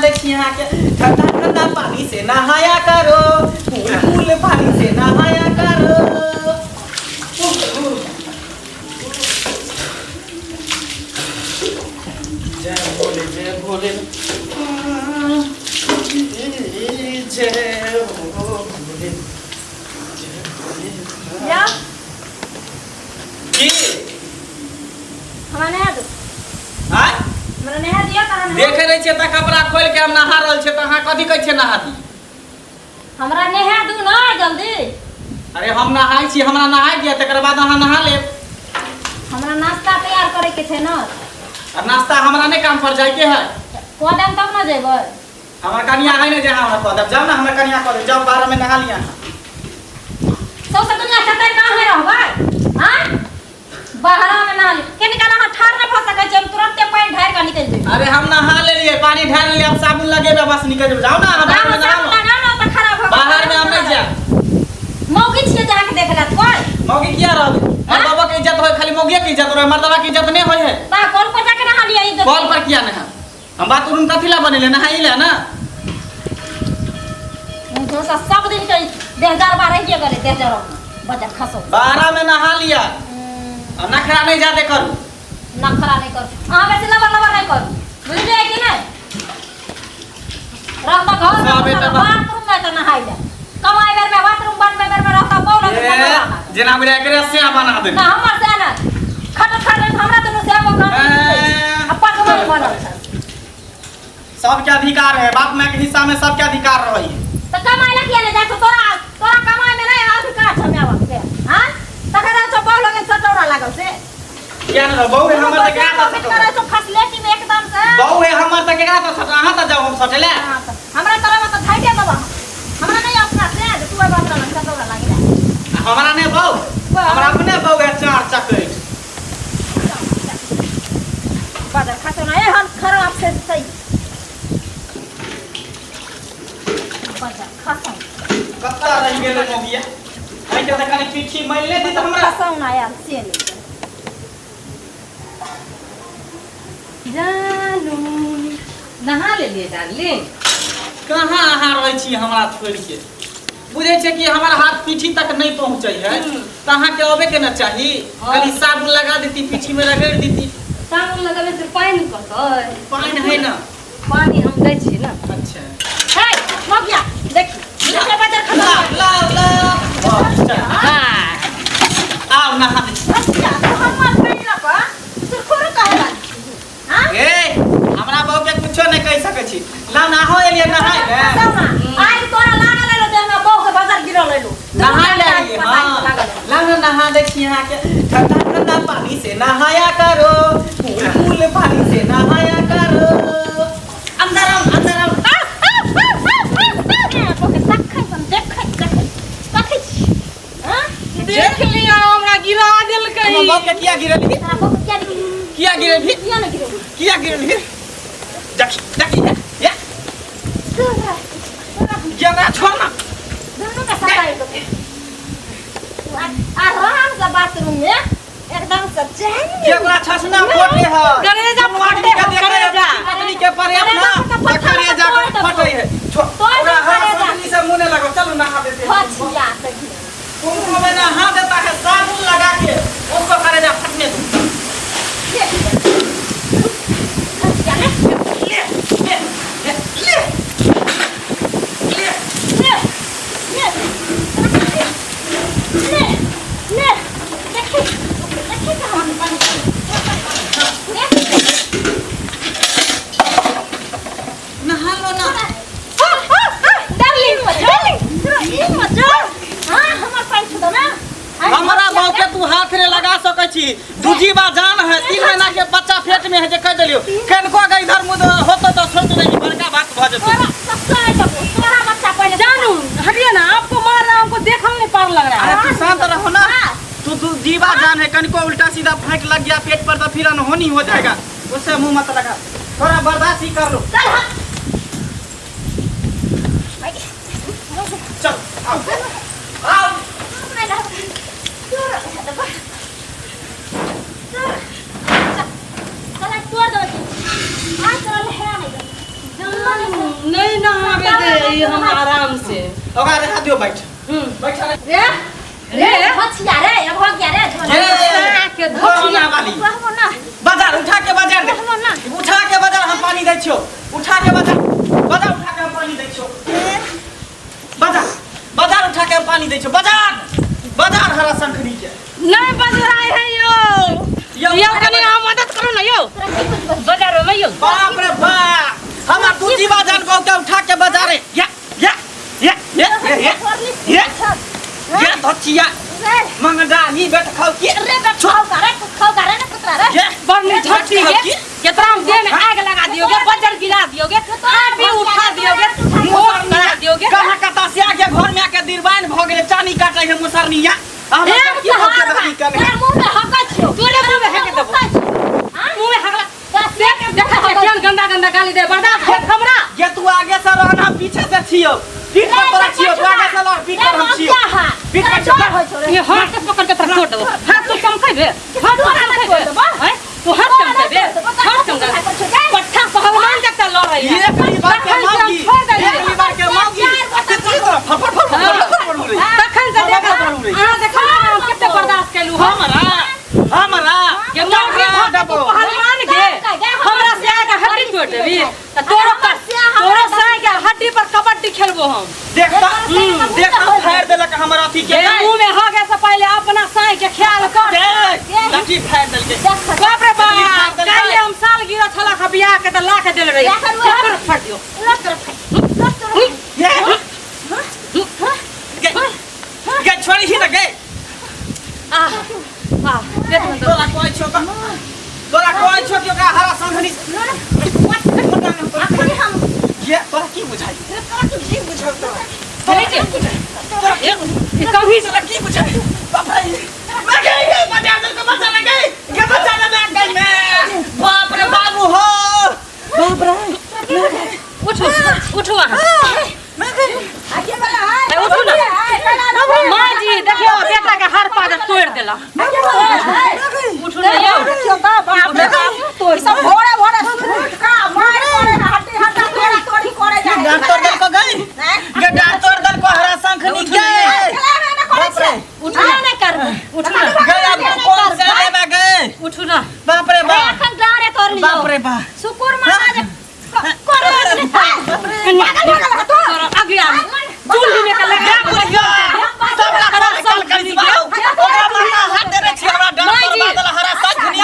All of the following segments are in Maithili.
दै छी अहाँके। ठंडा ठंडा पानी से नहाया करो, कूल कूल पानी से नहाया करो। जय भोले, जय भोले, जय भोले, जय भोले। जा। की? हमरा नहा दो। आय? हमरा नहा दिअ तहन हम। देखे नहि छियै तऽ कपड़ा खोलि के हम नहा रहल छियै, तऽ अहाँ कथी कहै छियै नहा दी? हमरा नहा दू ना जल्दी। अरे हम नहाय छी, हमरा नहाय दिअ, तकर बाद अहाँ नहा लेब। हमरा नाश्ता तैयार करे के छै ना। आ नाश्ता हमरा नहि काम पर जाइके है। कऽ देम तब ना जेबै। हमर कनिया है ने जे अहाँ हमरा कऽ देब। जाउ ने, हमर कनिया कऽ देब। जाउ, बाहरमे नहा लिअ अहाँ। सौंसे दुनिया खेतै, कहाँ है रहबै? हाँ, बाहरा में नहा ली के निकाल। अहाँ ठाढ़ नहि भऽ सकै छी, हम तुरंते पानि ढारि कऽ निकलि जेबै। अरे हम नहा लेलियै, पानि ढारि लेलियै, आब साबुन लगेबै, बस निकलि जेबै। जाउ ने अहाँ बाहरमे नहा साबुन लो। लगाउ ने, तऽ खराब भऽ गेल। बाहरमे हम नहि जायब। मौगी छियै जे अहाँके देख लेत कोइ? मौगी किया रहबै? मर्दबा के इज्जत होय, खाली मौगिए के इज्जत रहै, मर्दबा के इज्जत नहि होय है? तऽ कल पर जाके नहा लिअ इज्जत। कल पर किया नहा? हम बाथरूम कथी ला बनेले? नहाई ले ना। दोसर सब दिन के देह जरबा रहिए गेलै, देह जरब बजट खसो। बारह में नहा लिया और नखरा नहीं ज्यादा करू। नखरा नहीं करू, अहाँ बेसी लबर लबर नहीं करू, बुझलियै कि नहीं? रहता घर में सब एतऽ बाथरूम में तऽ नहाइ ले, कमाइ बेर में, बाथरूम बनबै बेर में रहता बौल। ए, जेना बुझाय एकरे से बना दे। ना हमर से ना खट खट हमरा दुनू से वो काम ए, आ पगमन बनल छै। सबके अधिकार है, बाप माय के हिस्सा में सबके अधिकार रही है। तऽ कमाइ ला किया नहि जाइ छौ? तोरा तोरा कमाइ में नहि अधिकार छौ माय बाप के? हाँ, तखन रहै छौ बौल लगन सटौरा लागल से। किया न बहू है हमर तऽ केकरा तऽ करै छौ फसलेटी में एकदम से। बहू है हमर तऽ केकरा तऽ सट? अहाँ तऽ जाउ हम सटेले। हाँ, तऽ हमरा तोरा में तऽ झाइटे देबऽ, हमरा नहि अपना से जे तू एबऽ हमरा लग सटौरा लागे। हमरा नहि बहू, हमरा अपने बहू है चार चकैट। बादल खसो ना एहन खराब से सही बादल खसो। कत्ता रहि गेलै मौगिया? एहिके तऽ कनि पीठी मारि ले दी तऽ हमरा। खसो ना यार से नहीं। जानू, नहा लेलियै डार्लिंग? कहाँ अहाँ रहै छी हमरा छोड़ि के? बुझै छै कि हमर हाथ पीठी तक नहि पहुँचै है, तऽ अहाँके अबे के न चाही। कनि साबुन लगा देती, पीठी में रगड़ि देती। साबुन लगेबै से पानि कतै? पानि है ना। पानि हम दै छी ने। अच्छा। हे मगिया, देखी देखले बाजार खसो। ला ला ला, हाँ। आउ नहा दै छी। अच्छा, तो हमर पानि लऽ कऽ सुरखुरु काहे बाजै छी? हाँ। ए, हमरा बहू के कुछो नहि कहि सकै छी। ला नहो एलियै नहाय ले। खसौ ना, आइ तोरा लागल एलो जे हमरा बहू के बाजार गिरल एलो। नहा ले एलियै। हाँ, ला ना, नहा दै छी अहाँके। ठंडा ठंडा पानी से नहाया करो, कूल कूल पानी से नहाया करो। अंदर आओ, अंदर आओ। देख लिया, हमरा गिरा देलकै। हमर बहू के किया गिरलही? किया गिरलही? किया गिरलही? देखी देखी, या या, हमरा छोड़ ना। आराम से बाथरूम में एकदम से चैन। जेकरा छसना फोटे है, करेजा दुनू आदमी के फटे देखे है। करेजा। पत्नी के प्रेम ना करेजा तऽ करेजा तोड़ देबो। फटे है। तोड़ ओकरा देबो हर करेजा। पत्नी से मुँह नहीं लगो। चलो नहा देते हैं। छिया तुमको मैं नहा देता है साबुन लगा के, उसको करेजा फटने दो। ले ले ले ले ले। ले ले, देखी देखी कहाँ पानी ले। नहा लो ना। डार्लिंग, डार्लिंग मजा। हाँ, हमर पानि छू दो ना। हमरा बहू के तू हाथ रे लगा सकै छी? दूजी बा जान है, 3 महीना के बच्चा पेट में है जे कह देलियो, कनको के इधर मुद होतो तो सोच नहीं बड़का बात भ जेतो। तोरा सबसे देबो, तोरा बच्चा पहिले। जानू, हटिए ना, आपको मार रहा, हमको देखल नहीं पार लग रहा है। अरे तू शांत रहो ना। तू तू जीवा जान है, कनको उल्टा सीधा फेंक लग गया पेट पर तो फिर अनहोनी हो जाएगा। उससे मुंह मत लगा, थोड़ा बर्दाश्त ही कर लो। चल हट। चल, आओ आओ। चल तोड़ दो, आज तोरा लहरा नहीं। दे ई हम आराम से ओकरा रहा दियो बैठ बैठ रे रे होशियार रे अब हो गया रे ये के धोना वाली रहबो ना बाजार उठा के बाजार दे रहबो ना उठा के बाजार हम पानी दै छियो उठा के बाजार बाजार उठा के हम पानी दै छियो बाजार बाजार उठा के हम पानी दै छियो बाजार बाजार हरा शंखनी के नहीं बजराय है यो यौ, यो कनी अहाँ मदद करू ना यो बाजार में यो बाप रे बाप हमर दूजी बाजार को के उठा के बाजारे या या या या या या या धचिया मंगडानी बेट खाऊ के रे बे खाओ करे खाओ करे ना पुत्रा रे ये बरनी झट्टी के केतरा में देह में आग लगा दियोगे बजर गिरा दियोगे आप भी उठा दियोगे मोर करा दियोगे कहाँ कता से आके घर में आके दिरबान भ गेले चानी काटे है मुसरनिया हम हे की हो के बाकी करे तोरा मुंह में हका छियो तोरे मुंह में हक देबो। मुंह में हगला देख देखा छै केहन गंदा गंदा गाली दे बर्दाश्त होत हमरा ये तू आगे से रहना पीछे से छियो पीठ पर तोरा छियो तू आगे से लड़ पीठ पर हम छियो पीठ पर छियो ये हाथ के पकड़ के तोरा तोड़ देबो हाथ तू चमकेबे हाथ तू चमकेबे हैं तू हाथ चमकेबे हाथ चमकेबे पट्ठा पहलवान जका लड़ै है ये कली बार के तखन से हम मांगी छोड़ ये देलियै कली बार के मांगी कितनी तरह फटफट फटफट फटफट उड़े तखन से देख अहाँ देखल ना हम कते बर्दाश्त केलू हम हमरा हमरा के मौगी भऽ के तू पहलवान गे हमरा से आके हड्डी तोड़ देबी त तोरो पर तोरो साय के हड्डी पर कबड्डी खेलबो हम देखता देखता फाड़ देलक हमरा अथी के के मुंह में हगे से पहले अपना साय के ख्याल कर देख लकी फाड़ देलके बाप रे बाप काल्हि हम साल गिरा छला खा बियाह के त ला के देल रही चक्कर फट दियो ये गे गे छोड़ी ही ना गे आ आ पेट में दर्द। तोरा कोई छो तोरा कोई छो कि ओकरा हरा संघनी ये तोरा की बुझाई तोरा की बुझाई तोरा चलै छी। तोरा की ई कभी तोरा की बुझाई बाप रे मैं गई गई बचा दे को बचा ले गई के बचा ले मैं गई मैं बाप रे बाबू हो बाप रे उठो उठो अहाँ मैं गई ए, उठू ना माँ जी देखियो बेटा के हार पाद तोड़ देला उठू ना यौ डांट तोड़ दल को गई के डांट तोड़ दल को हरा शंखनी गई बाप रे उठू ना नहीं करबो उठू ना गई अब कौन से लेबे गई उठू ना बाप रे बाप एखन डारे तोड़ लियो बाप रे बाप शुकुर मना जे करे तोरा अगिला चूल्ही में के लगा जा बुढ़िया सब लगा कल करी बाऊ ओकरा माथा हाथ देने छी हमरा डांट माई जी। तोड़ दल हरा शंखनी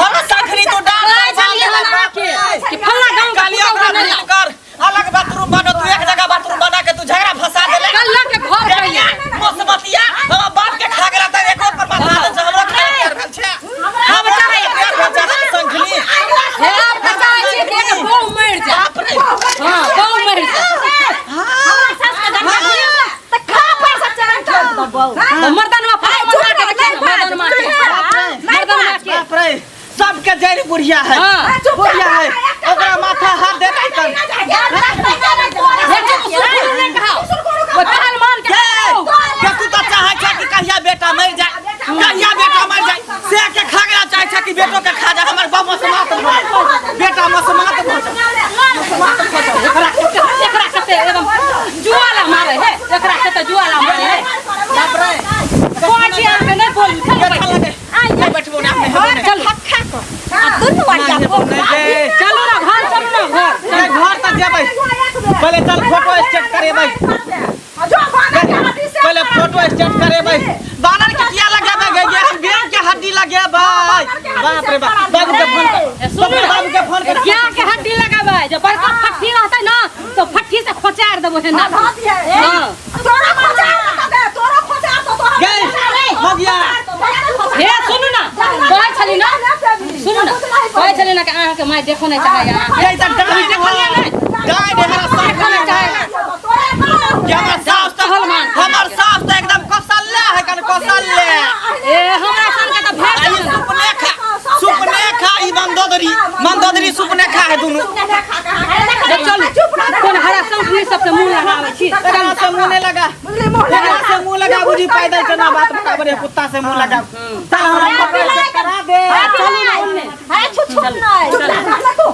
हरा शंखनी तो डांट माई जी, ये लगा के कि फल्ला गांव के काली ओकरा पुतौह के नहीं भीड़ कर अलग बाथरूम बनो तू एक जगह बाथरूम बना के तू झगड़ा फंसा देले कल्ला के घर कहिए मोसमतिया हम बाप के खा गेला त एको पर माथा दे हमरा खाए प्यार भेल छै हमरा खाए प्यार भेल छै हरा शंखनी हे आप बचाबै छी कि एकर बहु मरि जा बाप रे हां बहु मरि जा तो मर्दनवा फल्ला के रखे ना, मर्दनवा के मर्दनवा के बाप रे सबके जड़ बुढ़िया है हां बुढ़िया है ओकरा माथा हाथ दे दे कर हे चुप सुकुर नहीं कहाओ वो पहलवान के के के तू तो चाहे छै कि कहिया बेटा मर जाए कहिया बेटा मर जाए से के खा गेला चाहे छै कि बेटो के खा जाए हमर बाप मसमात भऽ जाए बेटा मसमात भऽ जाए मसमात भऽ जाए एकरा एकरा कते एकदम जुआला मारे है एकरा कते जुआला मारे है बाप रे कोई छी अहाँ के नहीं बोलू चल के खा लगे नहीं बैठबो ना अपने हेबो नहीं। चल चलू ना घर चलू ना घर नहीं, घर तक जेबै पहिले चल फोटो स्टेट करेबै पहिले फोटो स्टेट करेबै बानर के किया लगेबै गे गे हम बेंग के हड्डी लगेबै बाप रे बाप बाबू के फोन कर सुनू ना। बाबू के फोन कर क्या के हड्डी लगाबै जब बड़का फट्ठी रहतै ना तो फट्ठी से खोचार देबो हे ना हां गे मगिया हे सुनू ना कहै छली ना सुनू ना कहै छली ना कि अहाँके माय देखो नहीं चाहैया ये त डाइन देखलियै नहि डाइन हमरा साथ देखो नहीं चाहैया कि हमर सास त पहलवान। हमर सास त एकदम कौशल्या है कन कौशल्या ए हमरा सन के त भेट आ ई सुपनेखा सुपनेखा ई मंदोदरी मंदोदरी सुपनेखा है दुनू चलू कोन हरा शंखनी सबसे मुंह लगाबै छी एकरा से मुंह नहीं लगा एकरा से मुंह लगा बुझी पैदल चना बात बराबर है कुत्ता से मुंह लगा चल हमरा फोटो स्टेट करा दे चलू ना ओन्ने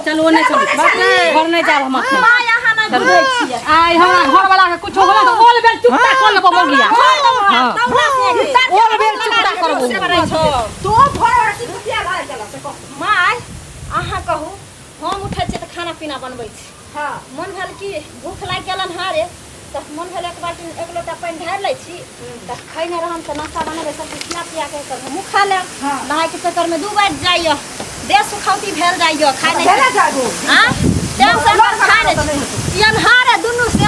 चलू ओन्ने चलू घर नहीं जाब हम अखन। बुझै छियै। आइ हमरा घर वाला के कुछो होला त ओल बेल चुपता कर लेबो मगिया। हां, ओल बेल चुपता करबो। तो भर राति कुतिया घर गेला से कह। माय, अहाँ कहू, हम उठै छियै तऽ खाना पीना बनबै छी। हां। मन भेल कि भूख लागि गेलन हारे, तऽ मन भेल एक बाल्टी एक लोटा पानि ढारि लै छी, तऽ खैने रहम तऽ नाश्ता बनेबै, सब किछु खिया पिया के तब हमहूँ खा लेब। हाँ। नहायके चक्करमे 2 बाजि जाइए, देह सुखौती भेल जाइए, खाय नहि। भेले जागो। आँ, टाइम से लड़ खाय तऽ नहि नहि हेतौ। छी। अन्हारे दुनू से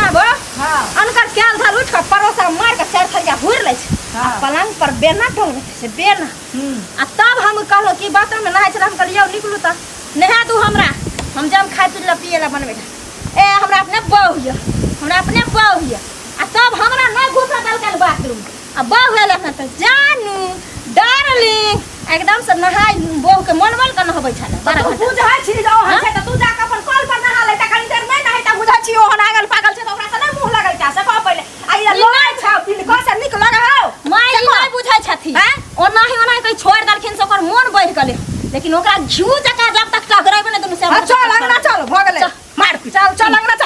हां। अनकर कैल धर उठि कऽ परोसा मारि कऽ 4 थरिया हुरि लै छै आ हाँ। पलंग पर बेना डोलबैत छै बेना। हम्म। आ तब हम कहलहुँ कि बाथरूममे नहाय छलै, हम कहलियै यौ निकलू तऽ नहा दू हमरा, हम जब खाय पी लए पियै लए बनबै लए। ए हमरा अपने बहु यऽ, हमरा अपने बहु यऽ। आ तब हमरा नहि घुसऽ देलकनि बाथरूम, आ बहु एलै हँ तऽ जानू डार्लिंग एकदम से नहाय, बहुके मन मन के नहबै छलै 12 तू घंटा। बुझै छी जे ओहन छै तऽ तू जाके अपन कल पर नहा ले, तऽ कनी देर नहि नहेता, बुझै छी ओहन आगल पागल छै तऽ ओकरा से नहि मुँह लगैता, से कह पहिले। आ ई लड़ै छौ तिनको से नीक लगै हौ? माय, ई नहि बुझै छथिन। आँय? ओनाही ओनाही कहीं छोड़ि देलखिन से ओकर मोन बढ़ि गेलै, लेकिन ओकरा घिउ जकाँ जब तक टघरेबै नहि दुनू से। हाँ, चल अंगना चल, भऽ गेलै चल। मार पीट। चल चल।